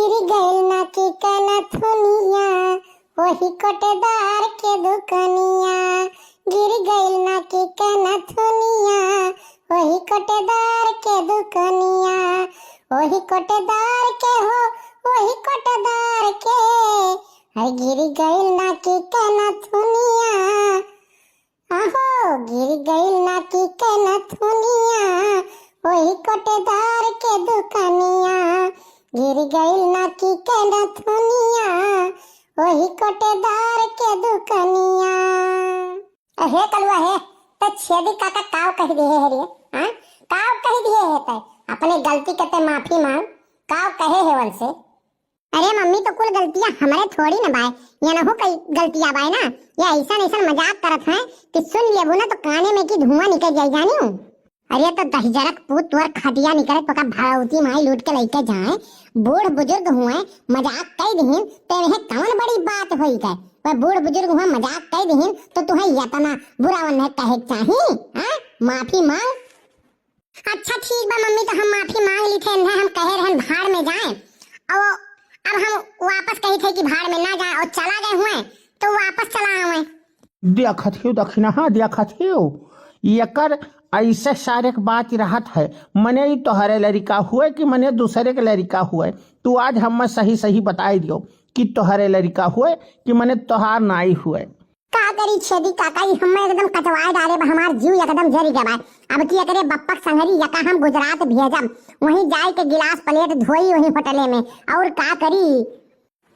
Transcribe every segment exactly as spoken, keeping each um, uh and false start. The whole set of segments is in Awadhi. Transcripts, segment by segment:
गिर गइल नाकी के नथुनिया, वही कोटेदार के दुकनिया। गिर गइल नाकी के नथुनिया, वही कोटेदार के दुकनिया। वही कोटेदार के हो, वही कोटेदार के। अरे गिर गइल नाकी के नथुनिया, आहो, गिर गइल नाकी के नथुनिया, वही कोटेदार के दुकनिया। गिर गइल नाकी के नथुनिया, वही कोटेदार के दुकनिया। अहे कलुआ हे, त छेदी काका काव कह दिहे है रे? हाँ? काव कह दिहे है तै? अपने गलती के तै माफी मांग। काव कहे है वनसे? अरे मम्मी, तो कुल गलतियाँ हमरे थोड़ी न बाय, यनहू कई गलतियाँ बाय ना। ये ऐसन ऐसन मजाक करत हैं कि सुन लेबू ना तो काने में की धुआं निकल जाई, जानियो। अरे तो दहिजरक पूत, तोर खटिया निकरे तो का भड़ौती माई लूट के लइके जाए। बूढ़ बुजुर्ग हुए, मजाक कई दिहिन, ते में कौन बड़ी बात होई गए? वह बूढ़ बुजुर्ग हुए मजाक कई दिहिन तो तुहे यतना बुरा वन्हे कहे के चाही, हाँ? माफी मांग। अच्छा ठीक बा मम्मी, तो हम माफी मांग ली थे, इन्हें हम कहे रहन भाड़ में जाए, और अब हम वापस कही थे कि भाड़ में ना जाए, और चला गए हुए तो वापस चला आवे। देखत हियो दखिनहा, देखत हियो, एकर ऐसे सारे के बात रहत है, मने ई तोहरे लड़िका हुए कि मने दूसरे के लड़िका हुए। तू आज हमें सही सही बताई दियो कि तोहरे लड़िका हुए कि मने तोहार नाई हुए। का करी छेदी काका, ई हम्मे एकदम कचवाए डारे बा, हमार जीव एकदम जरी गवा। अब की एकरे बप्पक संगरी यका हम गुजरात भेजम, वहीं जाए के गिलास प्लेट धोई वहीं होटले में, और का करी?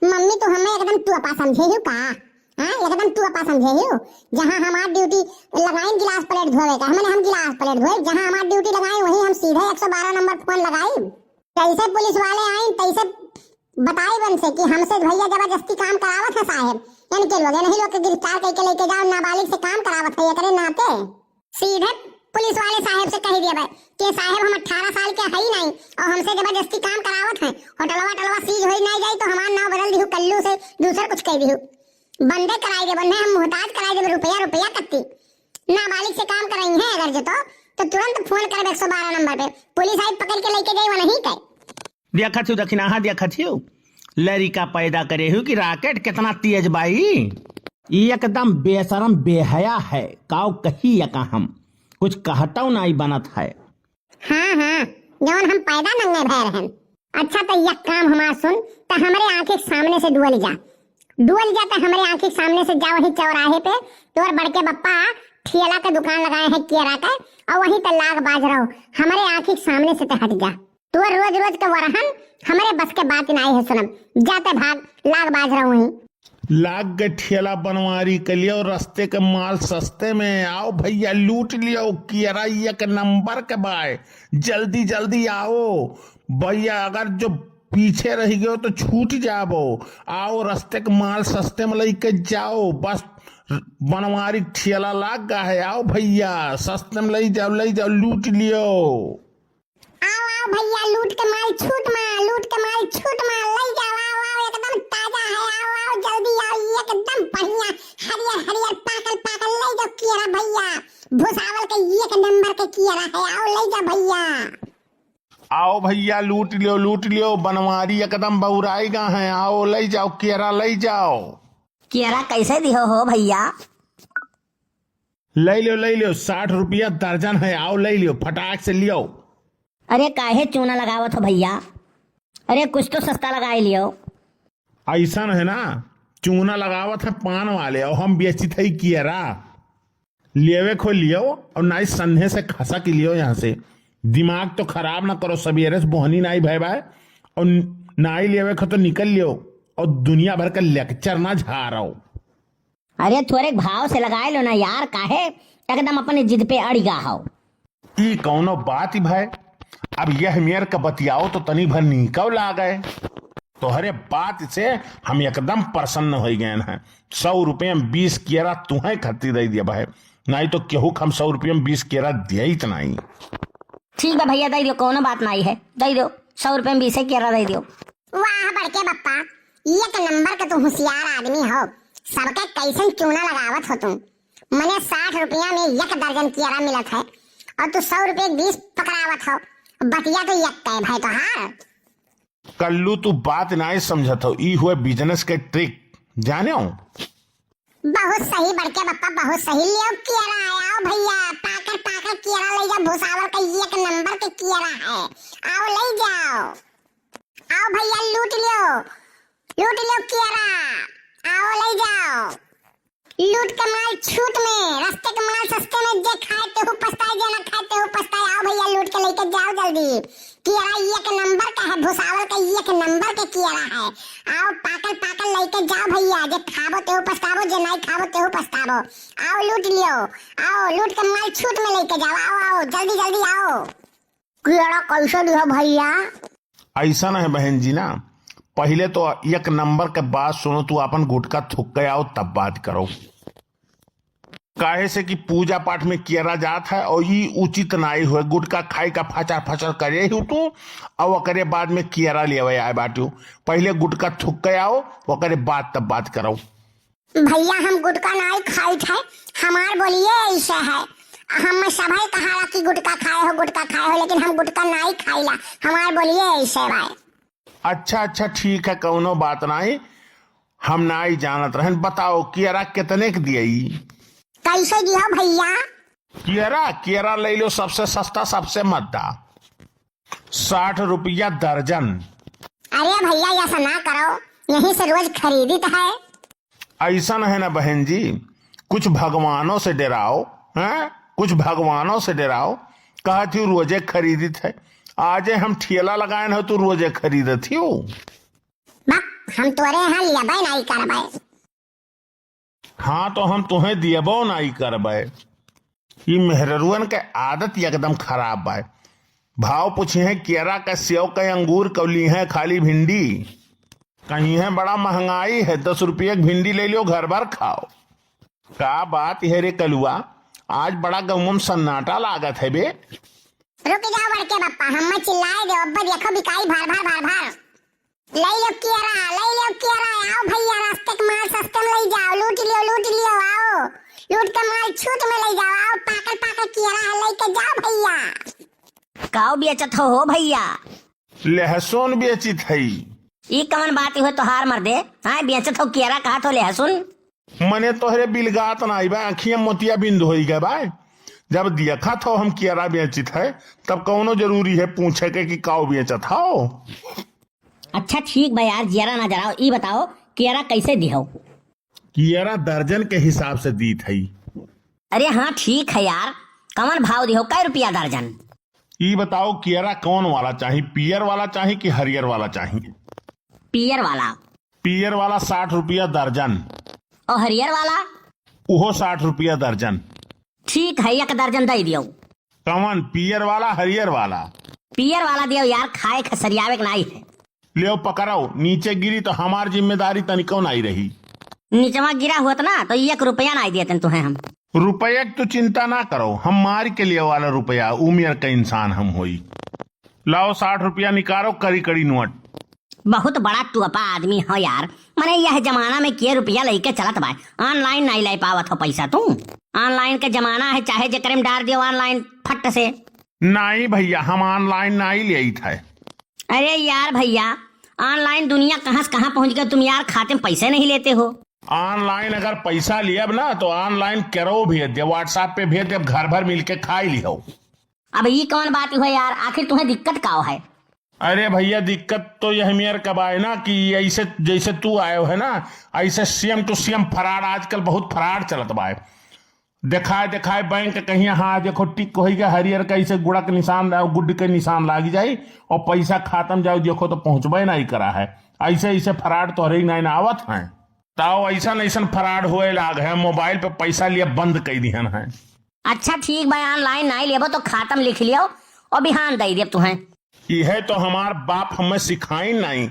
मम्मी, तू हम्मे एकदम तू अपा समझे हो का? हाँ, एकदम तू अपा समझे हो। जहाँ हमार ड्यूटी लगाइन गिलास प्लेट धोवे का, हमने हम गिलास प्लेट धोए, जहाँ हमार ड्यूटी लगाइन वहीं हम सीधे एक सौ बारह नंबर फोन लगाई। जैसे पुलिस वाले आइन, तैसे बताई बन से कि हमसे भैया जबरदस्ती काम करावत है साहेब, इनके लोग, इन्हीं लोग के गिरफ्तार करके लेके जाओ, नाबालिग से काम करावत है, एकरे नाते सीधे पुलिस वाले साहेब से कह दिया भाई कि साहेब हम अठारह साल के हई नहीं और हमसे जबरदस्ती काम करावत हैं, होटलवा टलवा सीज होई नहीं जाई तो हमार नाव बदल दिहु, कल्लू से दूसर कुछ कह दिहु, बंदे कराई देबो, नहीं हम मोहताज कराई देबो, रुपया रुपया कत्ती। नाबालिग से काम कराई है अगर जो तो, तो तुरंत फोन करब एक सौ बारह नंबर पे, पुलिस आई पकड़ के लेके जाई, वो नहीं कहे। देखत हियो दखिनहा, देखत हियो, लड़िका पैदा करे हियो कि राकेट कितना तेज बाई। ई एकदम बेशरम बेहया है, काव कही यका हम, कुछ कहतौ नाई बनत है। हाँ, हाँ, जौन हम पैदा नंगे भय रहन। अच्छा, त यक काम हमार सुन, त हमरे आँखी के सामने से डुअल जा। डुअल जा, त हमरे आँखी के सामने से जा, वही चौराहे पे तोर बड़के बप्पा ठेला के दुकान लगाए हैं केरा के, और वहीं पे लाग बाज रहो, हमरे आँखी के सामने से त हट जा। तोर रोज रोज के वरहन हमरे बस के बात नाई है सुनब। जा त भाग, लाग बाज रहो वहीं। लाग गए ठेला बनवारी के लिए और रस्ते के माल सस्ते में। आओ भैया लूट लियो, केरा एक नंबर के बाय, जल्दी जल्दी आओ भैया, अगर जो पीछे रह गयो तो छूट जाबो। आओ रस्ते के माल सस्ते में लेके जाओ, बस बनवारी ठेला लाग गा है। आओ भैया सस्ते में ले जाओ, ले जाओ, लूट लियो। आओ, आओ भैया, लूट के माल छूट मा, लूट के माल छूट मा, लई जाओ, आओ, आओ, एकदम ताजा है, आओ, आओ, जल्दी आओ, एकदम बढ़िया, हरियर, हरियर, पाकल, पाकल, लई जाओ केरा भैया, भुसावल के एक नंबर के केरा है, आओ, लई जाओ भैया। आओ भैया, लूट लियो, लूट लियो, बनवारी एकदम बौराई गा है, आओ, लई जाओ, केरा लई जाओ। केरा कैसे दिहो हो भैया? लई लियो, लई लियो, साठ रुपया दर्जन है, आओ लई लियो, फटाक से लियो। अरे काहे चूना लगावत हो भैया? अरे कुछ तो सस्ता लगाए लियो। ऐसन है ना, चूना लगावत है पान वाले और हम बेचित है केरा। लेवे खो लियो और नाई सन्हे से खसक लियो यहाँ से। दिमाग तो खराब ना करो, सवेरे से बोहनी नाई भय बाय और नाई लेवे खो तो निकल लियो और दुनिया भर का लेक्चर ना झारो। अरे थोरे भाव से लगाए लो ना यार, काहे एकदम अपने जिद पे अड़िगा हो। ई कौनो बात ही भाई, अब यह मेर का बतियाओ तो तनी भर नीकव लागे। तोहरे बात से हम एकदम प्रसन्न हो गए हैं। सौ रुपये में बीस केरा तुहें खत्ती दे दिया भाई, नहीं तो केहू के हम सौ रुपये में बीस केरा दिया ही तो नहीं। ठीक बा भैया, दे दियो, कौनो बात नहीं है, दे दियो, सौ रुपये में बीस केरा दे दियो। वाह बड़के बप्पा, एक नंबर के तू होशियार आदमी हो, सबके कैसन चूना लगावत हो तू। मने साठ रुपया में एक दर्जन केरा मिलत है और तू सौ रुपये के बीस पकड़ावत हो, बतिया तो एक है भाई तोहार। कल्लू, तू बात नाई समझत हो, ई हुए business के trick, जाने हो? बहुत सही बड़के बप्पा, बहुत सही। लियो कियरा, आओ भैया, पाकल पाकल कियरा ले जाओ, भुसावल का एक नंबर के कियरा है, आओ ले जाओ। आओ भैया, लूट लियो, लूट लियो कियरा, आओ ले जाओ। लूट के माल छूट में, रस्ते के माल सस्ते में, जे खाए तेहू पछताए, जे ना खाए तेहू पछताए। आओ भैया, लूट के लेके जाओ जल्दी। कियरा एक नंबर का है, भुसावल का एक नंबर के कियरा है। आओ पाकल पाकल लेके जाओ भैया, जे खाबो तेहू पछताबो, जे नाई खाबो तेहू पछताबो। आओ लूट लियो, आओ लूट के माल छूट में लेके जाओ, आओ आओ जल्दी जल्दी आओ। कियरा कैसे दिहो भैया? ऐसा ना है बहन जी ना, पहिले तो एक नंबर के बात सुनो, तू आपन गुटखा थुक के आओ तब बात करो। काहे से कि पूजा पाठ में कियरा जात है और ई उचित नाई हुए। गुटखा खाई का फचर फचर करे ही तू और ओकरे बाद में कियरा लेवे आए बाटू। पहिले गुटखा थुक के आओ, ओकरे बाद तब बात करो। भैया हम गुटखा नाई खाइत है, हमार बोलिए ऐसे है। हम सभे कहाला कि गुटखा खाए हो, गुटखा खाए हो, लेकिन हम गुटखा नाई खाइला, हमार बोलिए ऐसे बाय। अच्छा अच्छा ठीक है, कौनो बात नाई, हम नाई जानत रहन। बताओ कियरा कितने के दियई? कैसे दियो भैया? कियरा, कियरा ले लो, सबसे सस्ता, सबसे मद्दा, साठ रुपया दर्जन। अरे भैया ऐसा ना करो, यहीं से रोज खरीदित है। ऐसा है ना बहन जी, कुछ भगवानों से डराओ, हैं? कुछ भगवानों से डराओ। कहत ही रोजे खरीदित है, आजे हम ठेला लगाए हो तू रोजे खरीदत ही। बक, हम तोरे यहाँ लेबे नहीं करबे। हाँ तो हम तुहें दियबो नाई करबे। ई मेहररुअन के आदत एकदम खराब बाय। भाव पूछे हैं केरा के, सेव के, अंगूर के, ली हैं खाली भिंडी। कहीं है बड़ा महंगाई है, दस रुपये की भिंडी ले लियो, घर भर खाओ। का बात है रे कलुआ, आज बड़ा गौमम सन्नाटा लागत है बे। रुक जाओ बड़के बप्पा, हम चिल्लाए दे, अब देखो बिकाई भर भर भर भर। ले लो केरा, ले लो केरा, आओ भैया, रास्ते के माल सस्ते में ले जाओ, लूट लियो, लूट लियो, आओ, लूट के माल छूट में ले जाओ, आओ, पाकल पाकल केरा है, लेके जाओ भैया। काओ बेचत हो, हो भैया? लहसुन बेचित हई। ई कवन बात हुए तोहार मर्दे? हाँ, बेचत हो केरा, कहत हो लहसुन? मने तोहरे बिलगात ना आई बा, आँखिया मोतिया बिंद होई गए बा। जब देखत हो हम केरा बेचित है, तब कौनो जरूरी है पूछे के कि काओ बेचत हो? अच्छा ठीक बा यार, जियरा ना जराओ, ई बताओ कियरा कैसे दिहो? कियरा दर्जन के हिसाब से दीत हई। अरे हाँ ठीक है यार, कवन भाव दिहो, कै रुपया दर्जन? ई बताओ कियरा कौन वाला चाही, पियर वाला चाही कि हरियर वाला चाही? पियर वाला। पियर वाला साठ रुपया दर्जन। और हरियर वाला? उहो साठ रुपया दर्जन। ठीक है, एक दर्जन दे दियो। कवन, पियर वाला, हरियर वाला? पियर वाला दियो यार, खाए खसरियावे के नाई है। लेव पकड़ो, नीचे गिरी तो हमार जिम्मेदारी तनिको नाई रही। निचवा गिरा होत ना तो एक रुपया नाई देतन तुहें हम। रुपया के तू चिंता ना करो, हम मार के लिए वाला रुपया, उमियर का इंसान हम होई। लाओ साठ रुपया निकालो, कड़ी कड़ी नोट। बहुत बड़ा टुअपा आदमी हो यार, मने यह जमाना में के रुपया लेके चलत बा, online नाई ले पावत हो पैसा तू। Online के जमाना है, चाहे जेकरे में डार दियो online फट से। नाई भैया, हम online नाई लेइत है। अरे यार भैया, online दुनिया कहाँ से कहाँ पहुँच गए, तुम यार खाते में पैसे नहीं लेते हो। Online अगर पैसा लियब ना तो online केरो भेज दे, WhatsApp पे भेज दे, घर भर मिलके खाई लिहो। अब ई कौन बात हुआ यार, आखिर तुम्हें दिक्कत का है? अरे भैया, दिक्कत तो यह मेर का बाय ना कि ऐसे जैसे तू आयो है ना, ऐसे same to same fraud, आजकल बहुत fraud चलत बाय। देखाए देखाए बैंक कहिया, हाँ देखो टिक होई गया हरियर का, ऐसे गुड़ा के निशान, गुड के निशान लाग जाई और पैसा खातम जाओ, देखो तो पहुँचबे नहीं करा है। ऐसे ऐसे fraud तोहरे ही नहीं ना आवत हैं। ताओ ऐसन ऐसन fraud होए लाग है, मोबाइल पे पैसा लिए बंद कर दिहन है। अच्छा ठीक बा, online नाई लेबो तो खातम लिख लियो और बिहान दे देब तुहें। इहे तो हमार बाप हमें सिखाइन नाई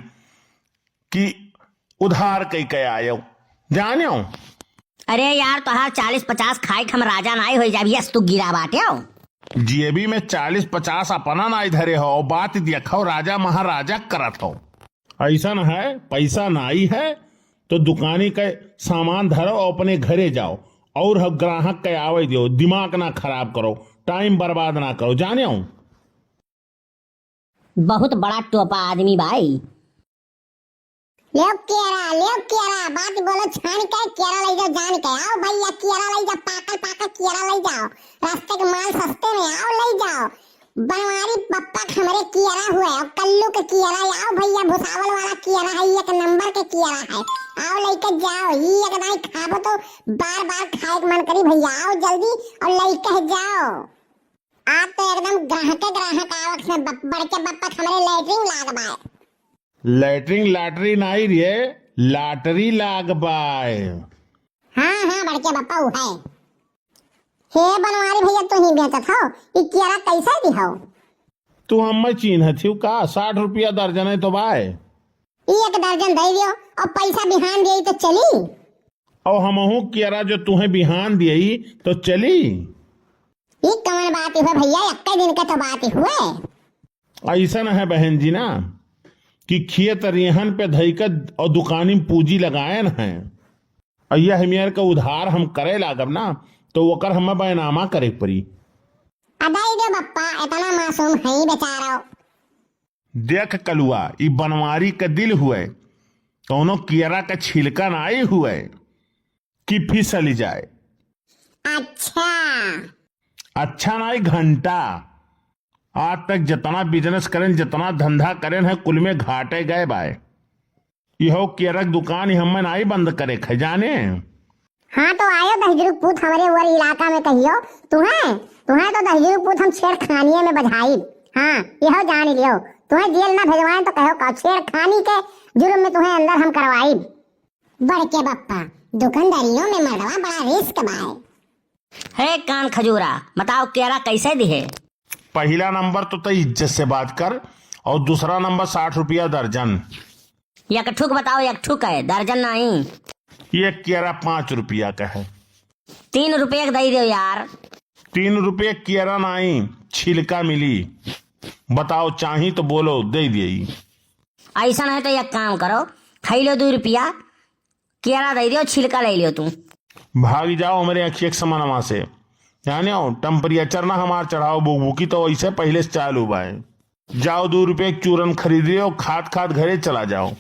कि उधार कई के आयो, जान्यो। अरे यार, तोहार चालीस पचास खाई के हम राजा नाई होई जाब, यस तू गिरा बाट्यो। जेबी में चालीस पचास अपना नाई धरे हो, बात देखो राजा महाराजा करत हो। ऐसन है, पैसा नाई है तो दुकानी के सामान धरो और अपने घरे जाओ और ह-, ग्राहक के आवे दियो, दिमाग ना खराब करो, time बर्बाद ना करो, जान्यो। बहुत बड़ा टोपा आदमी बाई। लेव केरा, लेव केरा, बात बोलो छान के, केरा लइ जाओ जान के। आओ भइया, केरा लइ जाओ, पाकल पाकल केरा लइ जाओ। रास्ते के माल सस्ते में, आओ लइ जाओ। बनवारी बप्पा के हमरे केरा हुए, और कल्लू के केरा, आओ भइया, भुसावल वाला केरा है, एक नंबर के केरा है। आओ लइके जाओ, ई एक दाई खाबो तो बार बार खाए के मन करी भइया। आओ जल्दी और लइके जाओ। आज तो एकदम ग्राहके ग्राहक आवत है, बप-, बड़के बप्पा के हमरे लैट्रिन लाग बाय। लैट्रिन लाटरी नाई रे, लाटरी लाग बाय। हाँ, हाँ, बड़के बप्पा उ है। हे बनवारी भइया, तू ही बेचत हो, ई केरा कैसे दिहो? तू हम्मे चीन्हत हिउ का? साठ रुपया दर्जन है तो बाय। ई एक दर्जन दे दियो, और पैसा बिहान दिए तो चली। और हमहू केरा जो तुहे बिहान दिए तो चली। ई कवन बात हुए भइया, एक्के दिन के तो बात हुए। ऐसन है बहन जी ना कि खेत रेहन पे धइके और दुकानी में पूंजी लगायन है, और यह मेर के उधार हम करे लागब ना तो ओकर हमें बैनामा करे के पड़ी। अदाई दे बप्पा, इतना मासूम है बेचारो। देख कलुआ, ई बनवारी के दिल हुए, कौनो केरा के छिलका नाई हुए कि फिसली जाए। अच्छा। अच्छा नाई घंटा। आज तक जितना बिजनेस करेन, जितना धंधा करेन है, कुल में घाटे गए बाय। इहो केरा के दुकान ही हमें नाई बंद करे खे जाने। हाँ तो आयो दहिजरू के पूत हमरे उर इलाका में कहियो, तुहें, तुहें तो दहिजरू के पूत हम छेड़खानिये में बझाइब। हाँ, इहो जान लियो, तुहें जेल ना भेजवाएं तो कहो का छेड़खानी के जुर्म में तुहें अंदर हम करवाइब। बड़के बप्पा, दुकानदारियों में मर्दवा बड़ा रिस्क बाय। हे कान खजूरा, बताओ केरा कैसे दिहे? पहिला नंबर तो तय इज्जत से बात कर, और दूसरा नंबर साठ रुपया दर्जन। एक ठुक बताओ, एक ठुक है, दर्जन नहीं। ये केरा पाँच रुपया का है। तीन रुपये का दे दो यार। तीन रुपये केरा नहीं, छिलका मिली। बताओ, चाही तो बोलो, दे दिए। ऐसा नहीं तो एक काम करो, खाई लो दो रुपया, केरा दे दियो, छिलका ले लियो तू। भाग जाओ हमरे अखिया के समनवा से। जाने हो, टेम्परेचर ना हमार चढ़ाओ, बुकबुकी तो ऐसे पहले से चालू बाय। जाओ, दो रुपये के चूरन खरीद लियो, खात खात घरे चला जाओ।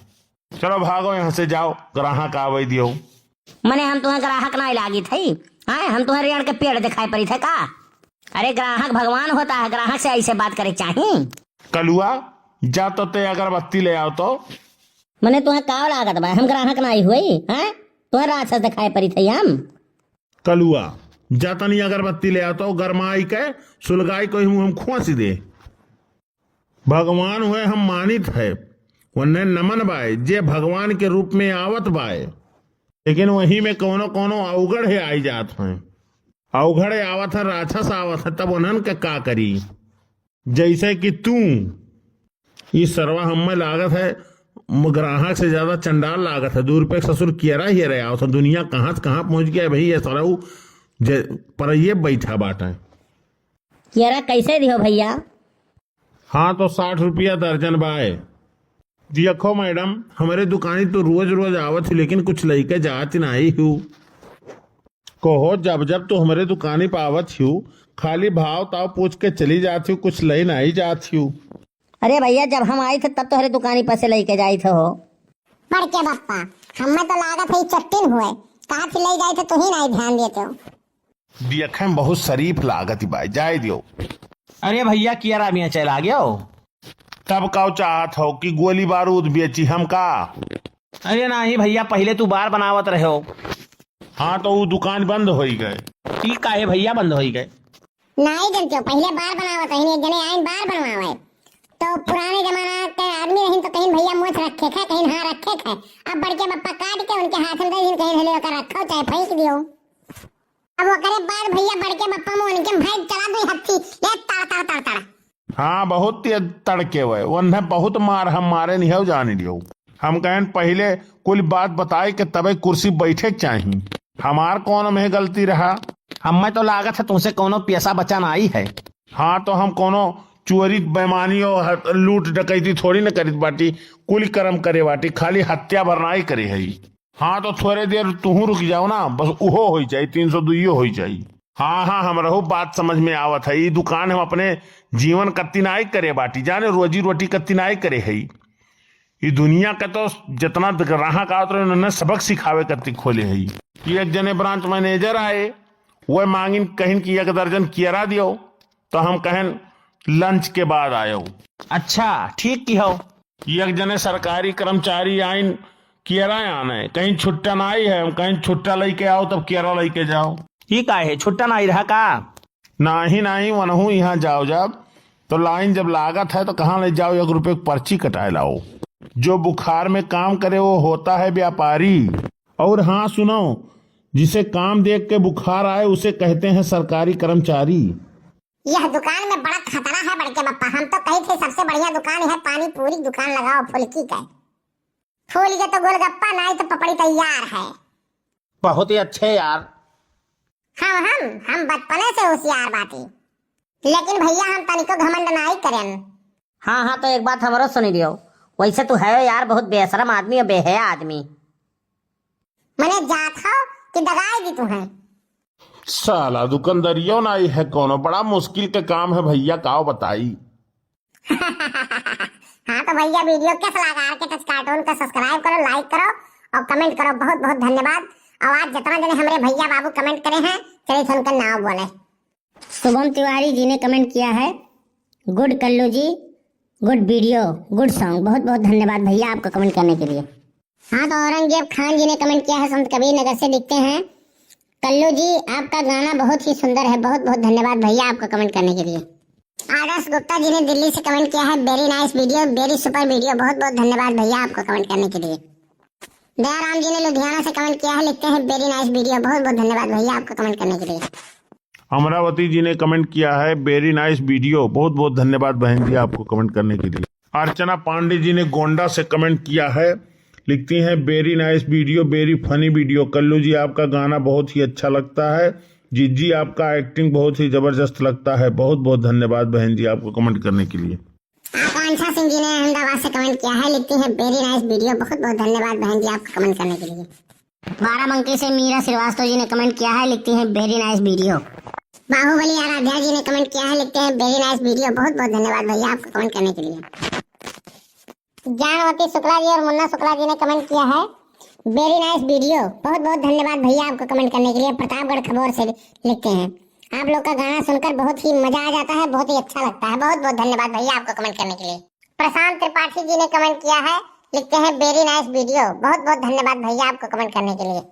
चलो भागो यहाँ से, जाओ, ग्राहक आवे दियो। मने हम तुम्हें ग्राहक ना लागित है, हैं? हम तुम्हें रेड़ के पेड़ दिखाई पड़ी थे का? अरे ग्राहक भगवान होता है, ग्राहक से ऐसे बात करे चाही। कलुआ, जा तो ते अगरबत्ती ले आओ तो। मने तुम्हें का लागत बा, हम ग्राहक ना आई हुई, हैं? तुम्हें राक्षस दिखाई पड़ी थे हम। कलुआ, जा तनी अगरबत्ती ले आओ तो, गरमाई के सुलगाई कोई मुँह हम खोस दे। भगवान हुए हम मानित है, उन्हें नमन बाय, जे भगवान के रूप में आवत बाय, लेकिन वही में कौनो कौनो अवगढ़ है आई जात हैं। अवगढ़ आवत है, राक्षस आवत है, तब उन्हन के का करी? जैसे कि तू, ई सरवा हमें लागत है, म-, ग्राहक से ज्यादा चंडाल लागत है। दू रुपये के ससुर कियरा हियरे आवत है। दुनिया कहाँ से कहाँ पहुँच गया भाई, ये सरऊ जे पर ये बैठा बाटे। कियरा कैसे दिहो भैया? हाँ, तो साठ रुपया दर्जन बाय। देखो मैडम, हमरे दुकानी तो रोज रोज आवत ही, लेकिन कुछ लइके जात नाही हू। कहो, जब जब तो हमरे दुकानी पे आवत ही, खाली भाव ताव पूछ के चली जात ही, कुछ लई नाही जात ही। अरे भैया, जब हम आई थे तब तोहरे दुकानी पर से लइके जाई थे हो। बड़के बप्पा, हमें तो लागत है चट्टिन हुए, कहा थी ले जाई थे, तू ही नाही ध्यान देते हो। देखे में बहुत शरीफ लागत ही बाय, जाए दियो। अरे भैया, कियरा बियाचे लाग गयो। तब का चाहत हो कि गोली बारूद बेची हम का? अरे नाही भैया, पहिले तू बार बनावत रहे हो। हाँ, तो वो दुकान बंद होई गए। ई काहे भैया बंद होई गए? नाही जनते हो, पहिले बार बनावत रहिन, एक जने आइन बार बनवावे। तो पुराने जमाना के आदमी रहिन तो कहिन भैया मोछ रखे थे, कहिन हाँ रखे थे। अब बड़के बप्पा काट के उनके हाथ में दे दिन, कहिन हले ओकर रखो चाहे फेंक दियो। अब ओकरे बाद भैया बड़के बप्पा में उनके भाई चला दो हत्थी, ले तड़ तड़ तड़ तड़। हाँ, बहुत तेज तड़के हुए, उन्हें बहुत मार हम मारे नहीं हो जाने दियो। हम कहन पहिले कुल बात बताए के तबे कुर्सी बैठे के चाही। हमार कौन में गलती रहा? हमें तो लागत है तुमसे कोनो पैसा बचा ना आई है। हाँ, तो हम कोनो चोरी, बेमानी और हर-, लूट डकैती थोड़ी न करित बाटी, कुल कर्म करे बाटी, खाली हत्या भर नाई करे है। हाँ, तो थोड़े देर तुहू रुक जाओ ना, बस उहो होई जाई, तीन सौ दुइयो होई जाई। हाँ, हाँ, हमरहू बात समझ में आवत है। ई दुकान हम अपने जीवन कत्ती नाई करे बाटी, जाने रोजी रोटी कत्ती नाई करे है। ई दुनिया का तो जितना ग्राहक आवत रहे, उन्हें सबक सिखावे कत्ती खोले है। ई एक जने branch manager आए, वह मांगिन कहिन कि एक दर्जन केरा दियो, तो हम कहेन lunch के बाद आयो। अच्छा, ठीक किहो। ई एक जने सरकारी कर्मचारी आइन केरा आने, कहिन छुट्टा नाई है, हम कहिन छुट्टा लइके आओ तब केरा लइके जाओ। ई का है, छुट्टा नाई रहा का? नाही, नाही, वनहू यहाँ जाओ जब, तो line जब लागत है तो कहाँ ले जाओ, एक रुपये की पर्ची कटाए लाओ। जो बुखार में काम करे वो होता है व्यापारी। और हाँ सुनो, जिसे काम देख के बुखार आए उसे कहते हैं सरकारी कर्मचारी। यह दुकान में बड़ा खतरा है बड़के बप्पा, हम तो कही थे सबसे बढ़िया दुकान है पानी पूरी दुकान लगाओ फुल्की का। फूल के तो गोलगप्पा नाई तो पपड़ी तैयार है। बहुत ही अच्छे यार। हाँ, हम हम बचपने से होशियार बाटी, लेकिन भैया हम तनिको घमंड नाई करेन। हाँ, हाँ, तो एक बात हमरो सुनी दियो, वैसे तू है यार बहुत बेशरम आदमी और बेहया आदमी। मने जात हो कि दगाई दी तू है? साला दुकानदारियों नाई है कोनो, बड़ा मुश्किल का काम है भैया, काव बताई। हाँ तो भैया video कैसा लगा? आर के टच कार्टून का subscribe करो, like करो और comment करो। बहुत बहुत धन्यवाद। और आज जितना जने हमरे भैया बाबू comment करे हैं, चलिए तो उनका नाम बोले। शुभम तिवारी जी ने comment किया है, good कल्लू जी, good video, good song। बहुत बहुत धन्यवाद भैया आपका comment करने के लिए। हाँ तो औरंगजेब खान जी ने comment किया है संत कबीर नगर से, लिखते हैं, कल्लू जी आपका गाना बहुत ही सुंदर है। बहुत बहुत धन्यवाद भैया आपका comment करने के लिए। आदर्श गुप्ता जी ने दिल्ली से comment किया है, very nice video, very super video। बहुत बहुत धन्यवाद भैया आपको comment करने के लिए। दयाराम जी ने लुधियाना से comment किया है, लिखते हैं, very nice video। बहुत बहुत धन्यवाद भैया आपको comment करने के लिए। अमरावती जी ने comment किया है, very nice video। बहुत बहुत धन्यवाद बहन जी आपको comment करने के लिए। अर्चना पांडे जी ने गोंडा से comment किया है, लिखती हैं, very nice video, very funny video। कल्लू जी आपका गाना बहुत ही अच्छा लगता है। जिज्जी आपका acting बहुत ही जबरदस्त लगता है। बहुत बहुत धन्यवाद बहन जी आपको comment करने के लिए। आकांक्षा सिंह जी ने अहमदाबाद से comment किया है, लिखती हैं, very nice video। बहुत बहुत धन्यवाद बहन जी आपका comment करने के लिए। बाराबंकी से मीरा श्रीवास्तव जी ने comment किया है, लिखती हैं, very nice video। बाहुबली आराध्या जी ने comment किया है, लिखते हैं, very nice video। बहुत बहुत धन्यवाद भैया आपका comment करने के लिए। ज्ञानवती शुक्ला जी और मुन्ना शुक्ला जी ने comment किया है, very nice video। बहुत बहुत धन्यवाद भैया आपको comment करने के लिए। प्रतापगढ़ खबौर से लिखते हैं, आप लोग का गाना सुनकर बहुत ही मजा आ जाता है, बहुत ही अच्छा लगता है। बहुत बहुत धन्यवाद भैया आपको comment करने के लिए। प्रशांत त्रिपाठी जी ने comment किया है, लिखते हैं, very nice video। बहुत बहुत धन्यवाद भैया आपको comment करने के लिए।